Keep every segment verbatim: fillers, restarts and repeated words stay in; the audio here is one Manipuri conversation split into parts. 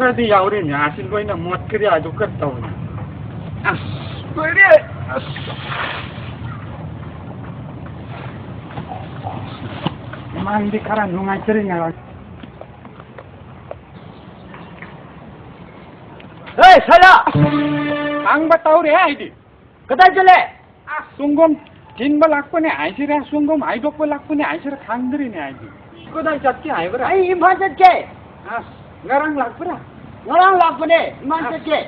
ꯈꯔꯗꯤ ꯌꯥꯎꯔꯤꯅꯦ, ꯑꯁꯤ ꯂꯣꯏꯅ ꯃꯣꯠꯈ꯭ꯔꯦ, ꯑꯗꯨ ꯀꯔꯤ ꯇꯧꯅꯤ? ꯑꯁ, ꯂꯣꯏꯔꯦ꯫ ꯑꯁ꯫ ꯃꯥꯡꯗꯤ ꯈꯔ ꯅꯨꯡꯉꯥꯏꯇ꯭ꯔꯤꯅꯦ꯫ ꯍꯦ, ꯁꯥꯂꯥ! ꯈꯪꯕ ꯇꯧꯔꯦ ꯑꯩꯗꯤ꯫ ꯀꯗꯥꯏ ꯆꯠꯂꯦ? ꯑꯁ, ꯁꯪꯒꯣꯝ ꯊꯤꯟꯕ ꯂꯥꯛꯄꯅꯦ ꯍꯥꯏꯁꯤꯔꯥ, ꯁꯪꯒꯣꯝ ꯍꯩꯗꯣꯛꯄ ꯂꯥꯛꯄꯅꯦ ꯍꯥꯏꯁꯤꯔꯥ ꯈꯪꯗ꯭ꯔꯤꯅꯦ ꯑꯩꯗꯤ꯫ ꯀꯗꯥꯏ ꯆꯠꯀꯦ ꯍꯥꯏꯕ꯭ꯔꯥ? ꯑꯩ ꯏꯝꯐꯥꯜ ꯆꯠꯀꯦ꯫ ꯑꯁ, ꯉꯔꯥꯡ ꯂꯥꯛꯄ꯭ꯔꯥ? ꯉꯔꯥꯡ ꯂꯥꯛꯄꯅꯦ, ꯏꯝꯐꯥꯜ ꯑꯁ꯫ ꯆꯠꯀꯦ꯫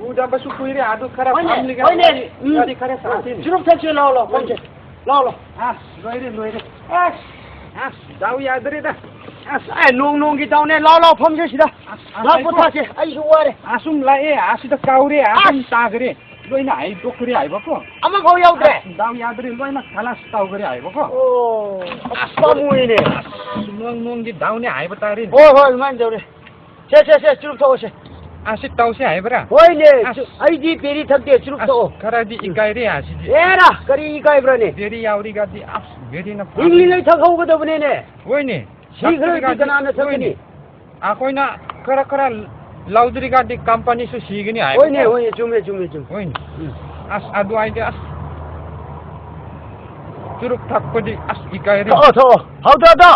ꯎꯗꯕꯁꯨ ꯀꯨꯏꯔꯦ, ꯑꯗꯨ ꯈꯔ ꯍꯣꯏꯅꯦ, ꯐꯝꯂꯤꯒ ꯍꯣꯏꯅꯦ꯫ ꯋꯥꯔꯤ, ꯎꯝ꯫ ꯋꯥꯔꯤ ꯈꯔ ꯁꯥꯁꯤꯅꯦ꯫ ꯆꯨꯔꯨꯞ ꯊꯛꯁꯤ, ꯂꯥꯛꯑꯣ, ꯂꯥꯛꯑꯣ, ꯍꯣꯏꯅꯦ꯫ ꯐꯝꯁꯤ꯫ ꯂꯥꯛꯑꯣ, ꯂꯥꯛꯑꯣ꯫ ꯑꯁ, ꯂꯣꯏꯔꯦ, ꯂꯣꯏꯔꯦ꯫ ꯑꯁ, ꯑꯁ, ꯗꯥꯎ ꯌꯥꯗ꯭ꯔꯦꯗ꯫ ꯑꯁ, ꯑꯦ, ꯅꯣꯡ ꯅꯣꯡꯒꯤ ꯗꯥꯎꯅꯦ꯫ ꯂꯥꯛꯑꯣ, ꯂꯥꯛꯑꯣ, ꯐꯝꯁꯤ ꯁꯤꯗ꯫ ꯑꯁ, ꯂꯥꯛꯑꯣ, ꯑꯁ, ꯄꯣꯊꯥꯁꯤ꯫ ꯑꯩꯁꯨ ꯋꯥꯔꯦ꯫ ꯑꯁꯨꯝ ꯂꯥꯛꯑꯦ, ꯑꯁꯤꯗ ꯀꯥꯎꯔꯦ, ꯑꯁꯨꯝ ꯑꯁ꯫ ꯇꯥꯈ꯭ꯔꯦ꯫ ꯂꯣꯏꯅ ꯍꯩꯗꯣꯛꯈ꯭ꯔꯦ ꯍꯥꯏꯕꯀꯣ꯫ ꯑꯃꯐꯥꯎ ꯌꯥꯎꯗ꯭ꯔꯦ? ꯑꯁ, ꯗꯥꯎ ꯌꯥꯗ꯭ꯔꯦ, ꯂꯣꯏꯅ ꯈꯂꯥꯁ ꯇꯧꯈ꯭ꯔꯦ ꯍꯥꯏꯕꯀꯣ꯫ ꯑꯣ, ꯑꯁ, ꯄꯥꯝꯃꯨꯏꯅꯦ꯫ ꯑꯁ, ꯅꯣꯡ, ꯅꯣꯡꯒꯤ ꯗꯥꯎꯅꯦ ꯍꯥꯏꯕ ꯇꯥꯔꯦꯅꯦ꯫ ꯍꯣꯏ, ꯍꯣꯏ, ꯑꯗꯨꯃꯥꯏꯅ ꯇꯧꯔꯦ꯫ ꯁꯦ, ꯁꯦ, ꯁꯦ, ꯆꯨꯔꯨꯞ ꯊꯛꯑꯣꯁꯦ꯫ ꯑꯁꯤ ꯇꯧꯁꯦ ꯍꯥꯏꯕ꯭ꯔꯥ? ꯍꯣꯏꯅꯦ, ꯑꯁ꯫ ꯆꯨ-, ꯑꯩꯗꯤ ꯕꯦꯔꯤ ꯊꯛꯇꯦ, ꯆꯨꯔꯨꯞ ꯑꯁ, ꯊꯛꯑꯣ꯫ ꯈꯔꯗꯤ ꯏꯀꯥꯏꯔꯦ ꯑꯁꯤꯗꯤ꯫ ꯑꯦꯔꯥ, ꯀꯔꯤ ꯏꯀꯥꯏꯕ꯭ꯔꯥꯅꯦ? ꯕꯦꯔꯤ ꯌꯥꯎꯔꯤꯒꯗꯤ, ꯑꯁ, ꯕꯦꯔꯤꯅ ꯐꯥꯕꯅꯤ꯫ ꯍꯤꯡꯂꯤꯉꯩ ꯊꯛꯍꯧꯒꯗꯕꯅꯤꯅꯦ꯫ ꯍꯣꯏꯅꯦ꯫ ꯁꯤꯈ꯭ꯔꯗꯤ ꯊꯛꯇ꯭ꯔꯤꯒꯗꯤ, ꯀꯅꯥꯅ ꯊꯛꯀꯅꯤ? ꯍꯣꯏꯅꯦ꯫ ꯑꯩꯈꯣꯏꯅ ꯈꯔ ꯈꯔ ꯂꯧꯗ꯭ꯔꯤꯒꯗꯤ ꯀꯝꯄꯅꯤꯁꯨ ꯁꯤꯒꯅꯤ ꯍꯥꯏꯕꯀꯣ꯫ ꯍꯣꯏꯅꯦ, ꯍꯣꯏꯅꯦ, ꯆꯨꯝꯃꯦ, ꯆꯨꯝꯃꯦ, ꯆꯨꯝꯃꯦ꯫ ꯍꯣꯏꯅꯦ꯫ ꯎꯝ꯫ ꯑꯁ, ꯑꯗꯨ ꯑꯩꯗꯤ ꯑꯁ, ꯆꯨꯔꯨꯞ ꯊꯛꯄꯗꯤ ꯑꯁ ꯏꯀꯥꯏꯔꯦ꯫ ꯊꯛꯑꯣ, ꯊꯛꯑꯣ꯫ ꯍꯥꯎꯇ꯭ꯔꯣ ꯑꯗꯣ?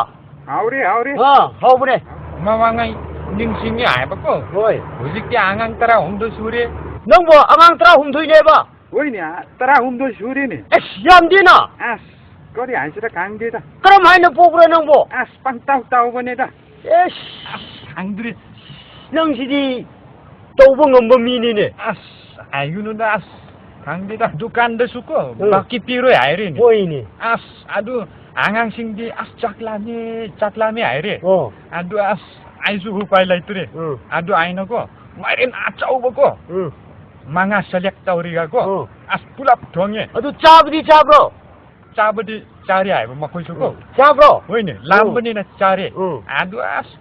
ꯍꯥꯎꯔꯦ, ꯍꯥꯎꯔꯦ꯫ ꯑꯥ, ꯍꯥꯎꯕꯅꯦ꯫ ꯃꯃꯥꯡꯉꯩ ꯅꯤꯡꯁꯤꯡꯉꯦ ꯍꯥꯏꯕꯀꯣ꯫ ꯍꯣꯏ꯫ ꯍꯧꯖꯤꯛꯇꯤ ꯑꯉꯥꯡ ꯇꯔꯥꯍꯨꯝꯗꯣꯏ ꯁꯨꯔꯦ꯫ ꯅꯪꯕꯨ ꯑꯉꯥꯡ ꯇꯔꯥꯍꯨꯝꯗꯣꯏꯅꯦꯕ? ꯍꯣꯏꯅꯦ, ꯇꯔꯥꯍꯨꯝꯗꯣꯏ ꯁꯨꯔꯦꯅꯦ꯫ ꯑꯁ, ꯌꯥꯝꯗꯦꯅ꯫ ꯑꯁ, ꯀꯔꯤ ꯍꯥꯏꯁꯤꯔ ꯈꯪꯗꯦꯗ꯫ ꯀꯔꯝ ꯍꯥꯏꯅ ꯄꯣꯛꯄ꯭ꯔꯣ ꯅꯪꯕꯨ? ꯑꯁ, ꯄꯪꯇꯧ ꯇꯧꯕꯅꯦꯗ꯫ ꯑꯦꯁ꯫ ꯑꯁ, ꯈꯪꯗ꯭ꯔꯦ꯫ ꯅꯪꯁꯤꯗꯤ ꯇꯧꯕ ꯉꯝꯕ ꯃꯤꯅꯤꯅꯦ꯫ ꯑꯁ, ꯍꯥꯏꯒꯅꯨꯗ, ꯑꯁ, ꯈꯪꯗꯦꯗ꯫ ꯗꯨꯀꯥꯟꯗꯁꯨ ꯀꯣ, ꯎꯝ꯫ ꯕꯥꯀꯤ ꯄꯤꯔꯣꯏ ꯍꯥꯏꯔꯦꯅꯦ꯫ ꯍꯣꯏꯅꯦ꯫ ꯑꯁ, ꯑꯗꯨ ꯑꯉꯥꯡꯁꯤꯡꯗꯤ, "ꯑꯁ, ꯆꯥꯛ ꯂꯥꯝꯃꯦ, ꯆꯥꯛ ꯂꯥꯝꯃꯦ" ꯍꯥꯏꯔꯦ꯫ ꯑꯣ꯫ ꯑꯗꯨ, ꯑꯁ, ꯑꯩꯁꯨ ꯎꯄꯥꯏ ꯂꯩꯇ꯭ꯔꯦ꯫ ꯎꯝ꯫ ꯑꯗꯨ ꯑꯩꯅꯀꯣ, ꯃꯥꯏꯔꯦꯟ ꯑꯆꯧꯕꯀꯣ, ꯎꯝ꯫ ꯃꯉꯥ select ꯇꯧꯔꯤꯒꯀꯣ, ꯎꯝ꯫ ꯑꯁ, ꯄꯨꯂꯞ ꯊꯣꯡꯉꯦ꯫ ꯑꯗꯨ ꯆꯥꯕꯗꯤ ꯆꯥꯕ꯭ꯔꯣ? ꯆꯥꯕꯗꯤ ꯆꯥꯔꯦ ꯍꯥꯏꯕ ꯃꯈꯣꯏꯁꯨ ꯀꯣ꯫ ꯎꯝ꯫ ꯆꯥꯕ꯭ꯔꯣ? ꯍꯣꯏꯅꯦ, ꯎꯝ꯫ ꯂꯥꯝꯕꯅꯤꯅ ꯆꯥꯔꯦ꯫ ꯎꯝ꯫ ꯑꯗꯨ ꯑꯁ,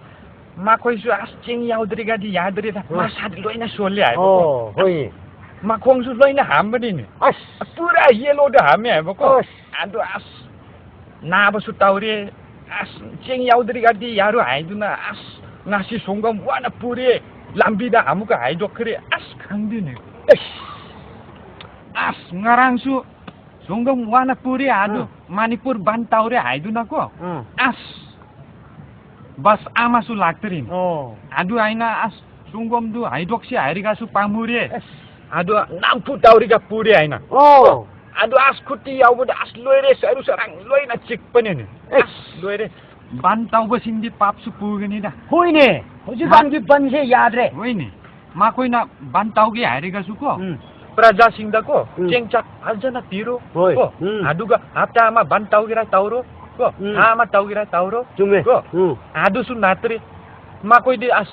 ꯃꯈꯣꯏꯁꯨ ꯑꯁ, ꯆꯦꯡ ꯌꯥꯎꯗ꯭ꯔꯤꯒꯗꯤ ꯌꯥꯗ꯭ꯔꯦꯗ꯫ ꯎꯝ꯫ ꯃꯁꯥꯗꯤ ꯂꯣꯏꯅ ꯁꯣꯜꯂꯦ ꯍꯥꯏꯕꯀꯣ꯫ ꯑꯣ, ꯍꯣꯏ꯫ ꯃꯈꯣꯡꯁꯨ ꯂꯣꯏꯅ ꯍꯥꯝꯕꯅꯤꯅꯦ꯫ ꯑꯁ꯫ ꯄꯨꯔꯥ yellowꯗ ꯍꯥꯝꯃꯦ ꯍꯥꯏꯕꯀꯣ꯫ ꯑꯁ꯫ ꯑꯗꯨ ꯑꯁ, ꯅꯥꯕꯁꯨ ꯇꯧꯔꯦ꯫ ꯑꯁ, ꯆꯦꯡ ꯌꯥꯎꯗ꯭ꯔꯤꯒꯗꯤ ꯌꯥꯔꯣꯏ ꯍꯥꯏꯗꯨꯅ ꯑꯁ, ꯉꯁꯤ ꯁꯪꯒꯣꯝ ꯋꯥꯅ ꯄꯨꯔꯦ, ꯂꯝꯕꯤꯗ ꯑꯃꯨꯛꯀ ꯍꯥꯏꯗꯣꯛꯈ꯭ꯔꯦ꯫ ꯑꯁ, ꯈꯪꯗꯦꯅꯦ꯫ ꯑꯁ, ꯑꯁ, ꯉꯔꯥꯡꯁꯨ ꯁꯪꯒꯣꯝ ꯋꯥꯅ ꯄꯨꯔꯦ, ꯑꯗꯨ ꯎꯝ꯫ ꯃꯅꯤꯄꯨꯔ ꯕꯟ ꯇꯧꯔꯦ ꯍꯥꯏꯗꯨꯅꯀꯣ꯫ ꯎꯝ꯫ ꯑꯁ, ꯕꯁ ꯑꯃꯁꯨ ꯂꯥꯛꯇ꯭ꯔꯤꯅꯦ꯫ ꯑꯣ꯫ ꯑꯗꯨ ꯑꯩꯅ, ꯑꯁ, ꯁꯪꯒꯣꯝꯗꯨ ꯍꯥꯏꯗꯣꯛꯁꯤ ꯍꯥꯏꯔꯒꯁꯨ ꯄꯥꯝꯃꯨꯔꯦ꯫ ꯑꯁ꯫ ꯑꯗꯨ ꯅꯝꯐꯨ ꯇꯧꯔꯒ ꯄꯨꯔꯦ ꯑꯩꯅ꯫ ꯑꯣ꯫ ꯑꯗꯨ ꯑꯁ, ꯈꯨꯠꯇꯤ ꯌꯥꯎꯕꯗ ꯑꯁ, ꯂꯣꯏꯔꯦ, ꯁꯔꯨ ꯁꯔꯥꯡ ꯂꯣꯏꯅ ꯆꯤꯛꯄꯅꯤꯅꯦ꯫ ꯑꯁ꯫ ꯑꯁ, ꯂꯣꯏꯔꯦ꯫ ꯕꯟ ꯇꯧꯕꯁꯤꯡꯗꯤ ꯄꯥꯞꯁꯨ ꯄꯨꯒꯅꯤꯗ꯫ ꯍꯣꯏꯅꯦ, ꯍꯧꯖꯤꯛꯀꯥꯟꯒꯤ ꯃꯥ- ꯕꯟꯁꯦ ꯌꯥꯗ꯭ꯔꯦ꯫ ꯍꯣꯏꯅꯦ, ꯃꯈꯣꯏꯅ ꯕꯟ ꯇꯧꯒꯦ ꯍꯥꯏꯔꯒꯁꯨ ꯀꯣ, ꯎꯝ꯫ ꯄ꯭ꯔꯖꯥꯁꯤꯡꯗ ꯀꯣ, ꯎꯝ꯫ ꯆꯦꯡ ꯆꯥꯛ ꯐꯖꯅ ꯄꯤꯔꯣ ꯍꯣꯏ, ꯀꯣ, ꯎꯝ꯫ ꯑꯗꯨꯒ ꯍꯞꯇꯥ ꯑꯃ ꯕꯟ ꯇꯧꯒꯦꯔꯥ ꯇꯧꯔꯣ ꯀꯣ, ꯎꯝ꯫ ꯊꯥ ꯑꯃ ꯇꯧꯒꯦꯔꯥ ꯇꯧꯔꯣ ꯆꯨꯝꯃꯦ꯫ ꯀꯣ, ꯎꯝ꯫ ꯑꯗꯨꯁꯨ ꯅꯠꯇ꯭ꯔꯦ꯫ ꯃꯈꯣꯏꯗꯤ ꯑꯁ,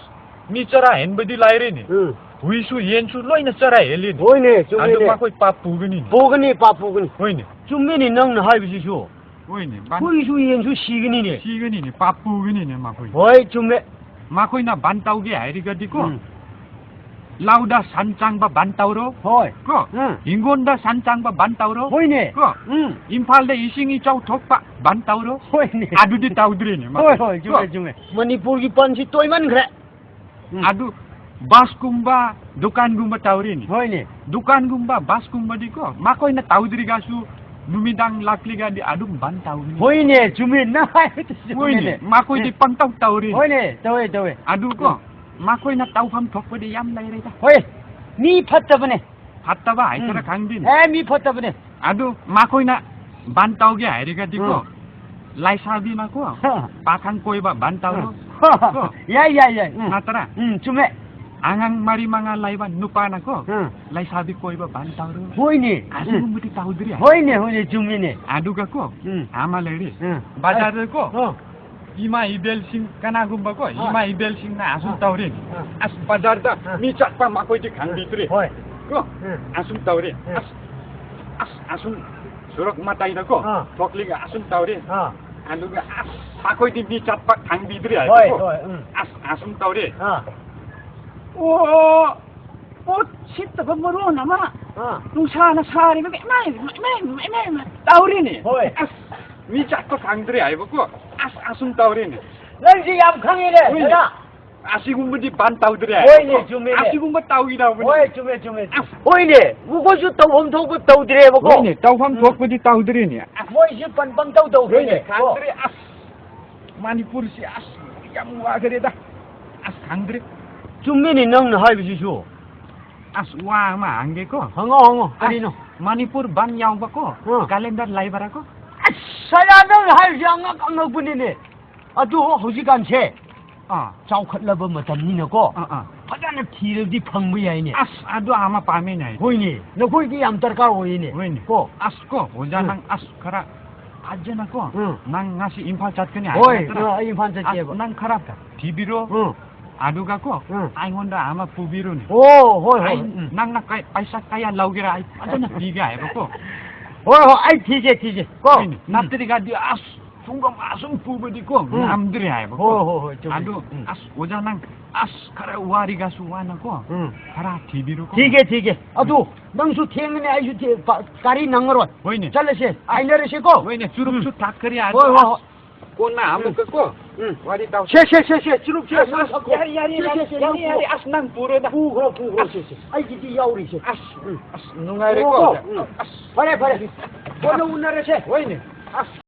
ꯃꯤ ꯆꯔꯥ ꯍꯦꯟꯕꯗꯤ ꯂꯥꯏꯔꯦꯅꯦ꯫ ꯎꯝ꯫ ꯍꯨꯏꯁꯨ ꯌꯦꯟꯁꯨ ꯂꯣꯏꯅ ꯆꯔꯥ ꯍꯦꯜꯂꯤꯅꯦ꯫ ꯍꯣꯏꯅꯦ, ꯆꯨꯝꯃꯤꯅꯦ꯫ ꯑꯗꯨ ꯃꯈꯣꯏ ꯄꯥꯞ ꯄꯨꯒꯅꯤꯅꯦ꯫ ꯄꯨꯒꯅꯤ, ꯄꯥꯞ ꯄꯨꯒꯅꯤ꯫ ꯍꯣꯏꯅꯦ꯫ ꯆꯨꯝꯃꯤꯅꯦ ꯅꯪꯅ ꯍꯥꯏꯕꯁꯤꯁꯨ꯫ ꯍꯣꯏꯅꯦ, ꯕꯟ- ꯍꯨꯏꯁꯨ ꯌꯦꯟꯁꯨ ꯁꯤꯒꯅꯤꯅꯦ꯫ ꯁꯤꯒꯅꯤꯅꯦ, ꯄꯥꯞ ꯄꯨꯒꯅꯤꯅꯦ ꯃꯈꯣꯏ꯫ ꯍꯣꯏ, ꯆꯨꯝꯃꯦ꯫ ꯃꯈꯣꯏꯅ ꯕꯟ ꯇꯧꯒꯦ ꯍꯥꯏꯔꯒꯗꯤꯀꯣ, ꯎꯝ꯫ ꯂꯧꯗ ꯁꯟ ꯆꯪꯕ ꯕꯟ ꯇꯧꯔꯣ꯫ ꯍꯣꯏ꯫ ꯀꯣ? ꯎꯝ꯫ ꯍꯤꯡꯒꯣꯟꯗ ꯁꯟ ꯆꯪꯕ ꯕꯟ ꯇꯧꯔꯣ꯫ ꯍꯣꯏꯅꯦ꯫ ꯀꯣ? ꯎꯝ꯫ ꯏꯝꯐꯥꯜꯗ ꯏꯁꯤꯡ ꯏꯆꯥꯎ ꯊꯣꯛꯄ ꯕꯟ ꯇꯧꯔꯣ꯫ ꯍꯣꯏꯅꯦ꯫ ꯑꯗꯨꯗꯤ ꯇꯧꯗ꯭ꯔꯤꯅꯦ ꯃꯈꯣꯏ꯫ ꯍꯣꯏ, ꯍꯣꯏ, ꯆꯨꯝꯃꯦ, ꯀꯣ? ꯆꯨꯝꯃꯦ꯫ ꯃꯅꯤꯄꯨꯔꯒꯤ ꯕꯟꯁꯤ ꯇꯣꯏꯃꯟꯈ꯭ꯔꯦ꯫ ꯎꯝ꯫ ꯑꯗꯨ ꯕꯁꯀꯨꯝꯕ, ꯗꯨꯀꯥꯟꯒꯨꯝꯕ ꯇꯧꯔꯤꯅꯤ꯫ ꯍꯣꯏꯅꯦ꯫ ꯗꯨꯀꯥꯟꯒꯨꯝꯕ, ꯕꯁꯀꯨꯝꯕꯗꯤꯀꯣ, ꯃꯈꯣꯏꯅ ꯇꯧꯗ꯭ꯔꯤꯒꯁꯨ ꯅꯨꯃꯤꯗꯥꯡ ꯂꯥꯛꯂꯤꯒꯗꯤ ꯑꯗꯨꯝ ꯕꯟ ꯇꯧꯔꯤꯅꯤ꯫ ꯍꯣꯏꯅꯦ, ꯆꯨꯝꯃꯦ꯫ ꯅꯪ ꯍꯥꯏꯕꯗꯨ ꯆꯨꯝꯃꯦꯅꯦ꯫ ꯍꯣꯏꯅꯦ, ꯃꯈꯣꯏꯗꯤ ꯎꯝ꯫ ꯄꯪꯇꯧ ꯇꯧꯔꯤꯅꯤ꯫ ꯍꯣꯏꯅꯦ, ꯇꯧꯋꯦ, ꯇꯧꯋꯦ꯫ ꯑꯗꯨꯀꯣ, ꯎꯝ꯫ ꯃꯈꯣꯏꯅ ꯇꯧꯐꯝ ꯊꯣꯛꯄꯗꯤ ꯌꯥꯝ ꯂꯩꯔꯦꯗ꯫ ꯍꯣꯏ, ꯃꯤ ꯐꯠꯇꯕꯅꯦ꯫ ꯐꯠꯇꯕ ꯍꯥꯏꯁꯤꯔ ꯎꯝ꯫ ꯈꯪꯗꯦꯅꯦ꯫ ꯑꯦ, ꯃꯤ ꯐꯠꯇꯕꯅꯦ꯫ ꯑꯗꯨ ꯃꯈꯣꯏꯅ ꯕꯟ ꯇꯧꯒꯦ ꯍꯥꯏꯔꯒꯗꯤꯀꯣ, ꯎꯝ꯫ ꯂꯩꯁꯥꯕꯤꯅꯀꯣ, ꯍꯥ꯫ ꯄꯥꯈꯪ ꯀꯣꯏꯕ ꯕꯟ ꯇꯧꯔꯣ꯫ ꯍꯥ꯫ ꯀꯣ? ꯌꯥꯏ, ꯌꯥꯏ, ꯌꯥꯏ꯫ ꯎꯝ꯫ ꯅꯠꯇ꯭ꯔꯥ? ꯎꯝ, ꯆꯨꯝꯃꯦ꯫ ꯑꯉꯥꯡ ꯃꯔꯤ ꯃꯉꯥ ꯂꯩꯕ ꯅꯨꯄꯥꯅꯀꯣ, ꯎꯝ꯫ ꯂꯩꯁꯥꯕꯤ ꯀꯣꯏꯕ ꯕꯟ ꯇꯧꯔꯣ꯫ ꯍꯣꯏꯅꯦ꯫ ꯎꯝ꯫ ꯑꯗꯨꯒꯨꯝꯕꯗꯤ ꯇꯧꯗ꯭ꯔꯤ꯫ ꯍꯣꯏꯅꯦ, ꯍꯣꯏꯅꯦ, ꯆꯨꯝꯃꯤꯅꯦ꯫ ꯑꯗꯨꯒꯀꯣ, ꯎꯝ꯫ ꯑꯃ ꯂꯩꯔꯤ꯫ ꯎꯝ꯫ ꯕꯖꯥꯔꯗꯀꯣ, ꯑ꯫ ꯏꯃꯥ ꯏꯕꯦꯜꯁꯤꯡ ꯀꯅꯥꯒꯨꯝꯕꯀꯣ, ꯍꯣꯏ꯫ ꯏꯃꯥ ꯏꯕꯦꯜꯁꯤꯡꯅ ꯑꯁꯨꯝ ꯑ꯫ ꯇꯧꯔꯤ꯫ ꯑ꯫ ꯑꯁ, ꯕꯖꯥꯔꯗ ꯑ꯫ ꯃꯤ ꯆꯠꯄ ꯃꯈꯣꯏꯗꯤ ꯈꯪꯕꯤꯗ꯭ꯔꯤ꯫ ꯍꯣꯏ꯫ ꯀꯣ? ꯎꯝ꯫ ꯑꯁꯨꯝ ꯇꯧꯔꯤ꯫ ꯎꯝ꯫ ꯑꯁ, ꯑꯁ, ꯑꯁꯨꯝ ꯁꯣꯔꯣꯛ ꯃꯇꯥꯏꯗꯀꯣ, ꯑ꯫ ꯊꯣꯛꯂꯤꯒ ꯑꯁꯨꯝ ꯇꯧꯔꯤ꯫ ꯑ꯫ ꯑꯗꯨꯒ ꯑꯁ, ꯃꯈꯣꯏꯗꯤ ꯃꯤ ꯆꯠꯄ ꯈꯪꯕꯤꯗ꯭ꯔꯤ ꯍꯣꯏ, ꯍꯥꯏꯕꯀꯣ꯫ ꯍꯣꯏ, ꯎꯝ꯫ ꯑꯁ, ꯑꯁꯨꯝ ꯇꯧꯔꯤ꯫ ꯑ꯫ ꯑꯣ, ꯄꯣꯠ ꯁꯤꯠꯇꯕ ꯃꯔꯣꯟ ꯑꯃ, ꯑ꯫ ꯅꯨꯡꯁꯥꯅ ꯁꯥꯔꯤꯕꯒ ꯏꯃꯥꯏ, ꯏꯃꯥꯏ, ꯏꯃꯥꯏ, ꯏꯃꯥꯏ, ꯏꯃꯥꯏ ꯇꯧꯔꯤꯅꯦ꯫ ꯍꯣꯏ꯫ ꯑꯁ, ꯃꯤ ꯆꯠꯄ ꯈꯪꯗ꯭ꯔꯦ ꯍꯥꯏꯕꯀꯣ꯫ ꯑꯁ, ꯑꯁꯨꯝ ꯇꯧꯔꯤꯅꯦ꯫ ꯅꯪꯁꯤ ꯌꯥꯝ ꯈꯪꯉꯤꯅꯦ, ꯍꯣꯏꯅꯦ꯫ ꯗꯗꯥ꯫ ꯑꯁꯤꯒꯨꯝꯕꯗꯤ ꯕꯟ ꯇꯧꯗ꯭ꯔꯦ꯫ ꯍꯣꯏꯅꯦ, ꯆꯨꯝꯃꯤꯅꯦ꯫ ꯑꯁꯤꯒꯨꯝꯕ ꯇꯧꯒꯤꯗꯧꯕꯅꯦ꯫ ꯍꯣꯏ, ꯆꯨꯝꯃꯦ, ꯆꯨꯝꯃꯦ, ꯆꯨꯝꯃꯦ꯫ ꯍꯣꯏꯅꯦ, ꯃꯈꯣꯏꯁꯨ ꯇꯧꯐꯝ ꯊꯣꯛꯄ ꯇꯧꯗ꯭ꯔꯦꯕꯀꯣ꯫ ꯍꯣꯏꯅꯦ, ꯇꯧꯐꯝ ꯎꯝ꯫ ꯊꯣꯛꯄꯗꯤ ꯇꯧꯗ꯭ꯔꯤꯅꯦ꯫ ꯃꯣꯏꯁꯤ ꯄꯟ-, ꯄꯪꯇꯧ ꯇꯧꯈ꯭ꯔꯦꯅꯦ꯫ ꯍꯣꯏꯅꯦ, ꯈꯪꯗ꯭ꯔꯦ꯫ ꯑꯁ, ꯃꯅꯤꯄꯨꯔꯁꯤ ꯑꯁ ꯌꯥꯝ ꯋꯥꯈ꯭ꯔꯦꯗ꯫ ꯑꯁ, ꯈꯪꯗ꯭ꯔꯦ꯫ ꯆꯨꯝꯃꯤꯅꯦ ꯅꯪꯅ ꯍꯥꯏꯕꯁꯤꯁꯨ꯫ ꯑꯁ, ꯋꯥ ꯑꯃ ꯍꯪꯒꯦꯀꯣ꯫ ꯍꯪꯉꯣ, ꯍꯪꯉꯣ꯫ ꯑꯁ, ꯀꯔꯤꯅꯣ? ꯃꯅꯤꯄꯨꯔ ꯕꯟ ꯌꯥꯎꯕꯀꯣ, ꯑꯥ꯫ ꯀꯦꯂꯦꯟꯗꯔ ꯂꯩꯕ꯭ꯔꯥꯀꯣ? ꯑꯁ, ꯁꯌꯥ, ꯅꯪ ꯍꯥꯏꯔꯤꯁꯦ ꯑꯉꯛ ꯑꯉꯛꯄꯅꯤꯅꯦ꯫ ꯑꯗꯨ ꯍꯧꯖꯤꯛꯀꯥꯟꯁꯦ ꯑꯥ꯫ ꯆꯥꯎꯈꯠꯂꯕ ꯃꯇꯝꯅꯤꯅꯀꯣ, ꯑꯥ, ꯑꯥ꯫ ꯐꯖꯅ ꯊꯤꯔꯗꯤ ꯐꯪꯕ ꯌꯥꯏꯅꯦ꯫ ꯑꯁ, ꯑꯗꯨ ꯑꯃ ꯄꯥꯝꯃꯤꯅꯦ ꯑꯩ꯫ ꯍꯣꯏꯅꯦ, ꯅꯈꯣꯏꯗꯤ ꯌꯥꯝ ꯗꯔꯀꯥꯔ ꯑꯣꯏꯌꯦꯅꯦ꯫ ꯍꯣꯏꯅꯦ꯫ ꯀꯣ? ꯑꯁ ꯀꯣ, ꯑꯣꯖꯥ, ꯎꯝ꯫ ꯅꯪ ꯑꯁ ꯈꯔ ꯐꯖꯅꯀꯣ, ꯎꯝ꯫ ꯅꯪ ꯉꯁꯤ ꯏꯝꯐꯥꯜ ꯆꯠꯀꯅꯤ ꯍꯣꯏ, ꯍꯥꯏꯕ ꯅꯠꯇ꯭ꯔꯣ? ꯑ, ꯑꯩ ꯏꯝꯐꯥꯜ ꯆꯠꯀꯦꯕ꯫ ꯑꯁ, ꯅꯪ ꯈꯔ ꯊꯤꯕꯤꯔꯣ꯫ ꯎꯝ꯫ ꯑꯗꯨꯒ ꯀꯣ, ꯎꯝ꯫ ꯑꯩꯉꯣꯟꯗ ꯑꯃ ꯄꯨꯕꯤꯔꯣꯅꯦ꯫ ꯑꯣ, ꯍꯣꯏ, ꯍꯣꯏ, ꯑꯩ, ꯎꯝ꯫ ꯅꯪꯅ ꯀꯩ-, ꯄꯩꯁꯥ ꯀꯌꯥ ꯂꯧꯒꯦꯔꯥ, ꯑꯩ ꯐꯖꯅ ꯄꯤꯒꯦ ꯍꯥꯏꯕꯀꯣ꯫ ꯍꯣꯏ, ꯍꯣꯏ, ꯑꯩ ꯊꯤꯒꯦ, ꯊꯤꯒꯦ, ꯀꯣ꯫ ꯍꯣꯏꯅꯦ, ꯎꯝ꯫ ꯅꯠꯇ꯭ꯔꯒꯗꯤ ꯑꯁ, ꯁꯨꯝꯕ ꯃꯥ ꯁꯨꯝ ꯄꯨꯕꯗꯤꯀꯣ, ꯎꯝ꯫ ꯉꯝꯗ꯭ꯔꯦ ꯍꯥꯏꯕꯀꯣ꯫ ꯍꯣꯏ, ꯍꯣꯏ, ꯍꯣꯏ, ꯆꯨꯝꯃꯤ, ꯑꯗꯨ, ꯆꯨꯝꯃꯤ꯫ ꯎꯝ꯫ ꯑꯁ, ꯑꯣꯖꯥ, ꯅꯪ, ꯑꯁ, ꯈꯔ ꯋꯥꯔꯤꯒꯁꯨ ꯋꯥꯅꯀꯣ, ꯎꯝ꯫ ꯈꯔ ꯊꯤꯕꯤꯔꯣꯀꯣ꯫ ꯊꯤꯒꯦ, ꯊꯤꯒꯦ꯫ ꯑꯗꯨ, ꯎꯝ꯫ ꯅꯪꯁꯨ ꯊꯦꯡꯉꯅꯤ, ꯑꯩꯁꯨ ꯊꯦ-, ꯄ-, ꯒꯥꯔꯤ ꯅꯪꯉꯔꯣꯏ꯫ ꯍꯣꯏꯅꯦ꯫ ꯆꯠꯂꯁꯦ, ꯑꯁ, ꯍꯥꯏꯅꯔꯁꯦꯀꯣ꯫ ꯍꯣꯏꯅꯦ, ꯆꯨꯔꯨꯞꯁꯨ ꯎꯝ꯫ ꯊꯛꯈ꯭ꯔꯦ, ꯑꯗꯨ, ꯍꯣꯏ, ꯍꯣꯏ, ꯑꯁ, ꯍꯣꯏ꯫ ꯀꯣꯟꯅ ꯎꯝ꯫ ꯑꯃꯨꯛꯀꯀꯣ, ꯎꯝ꯫ ꯋꯥꯔꯤ ꯇꯧꯁꯦ꯫ ꯁꯦ, ꯁꯦ, ꯁꯦ, ꯁꯦ, ꯆꯨꯔꯨꯞꯁꯦ, ꯑꯁ, ꯅꯪ ꯑꯁ, ꯊꯛꯈ꯭ꯔꯣ꯫ ꯌꯥꯔꯦ, ꯌꯥꯔꯦ, ꯁꯦ, ꯁꯦ, ꯌꯥꯔꯦ, ꯁꯦ, ꯌꯥꯔꯦ, ꯅꯪ ꯌꯥꯔꯦ, ꯄꯨꯔꯣ꯫ ꯑꯁ, ꯅꯪ ꯄꯨꯔꯣꯗ꯫ ꯄꯨꯈ꯭ꯔꯣ, ꯄꯨꯈ꯭ꯔꯣ, ꯄꯨꯈ꯭ꯔꯣ, ꯑꯁ꯫ ꯁꯦ, ꯁꯦ꯫ ꯑꯩꯒꯤꯗꯤ ꯌꯥꯎꯔꯤꯁꯦ꯫ ꯑꯁ, ꯎꯝ꯫ ꯅꯨꯡꯉꯥꯏꯔꯦꯀꯣ꯫ ꯄꯨꯔꯣꯀꯣ꯫ ꯎꯝ꯫ ꯑꯁ꯫ ꯐꯔꯦ, ꯐꯔꯦ꯫ ꯀꯣꯟꯅ ꯎꯅꯔꯁꯦ꯫ ꯍꯣꯏꯅꯦ꯫ ꯑꯁ꯫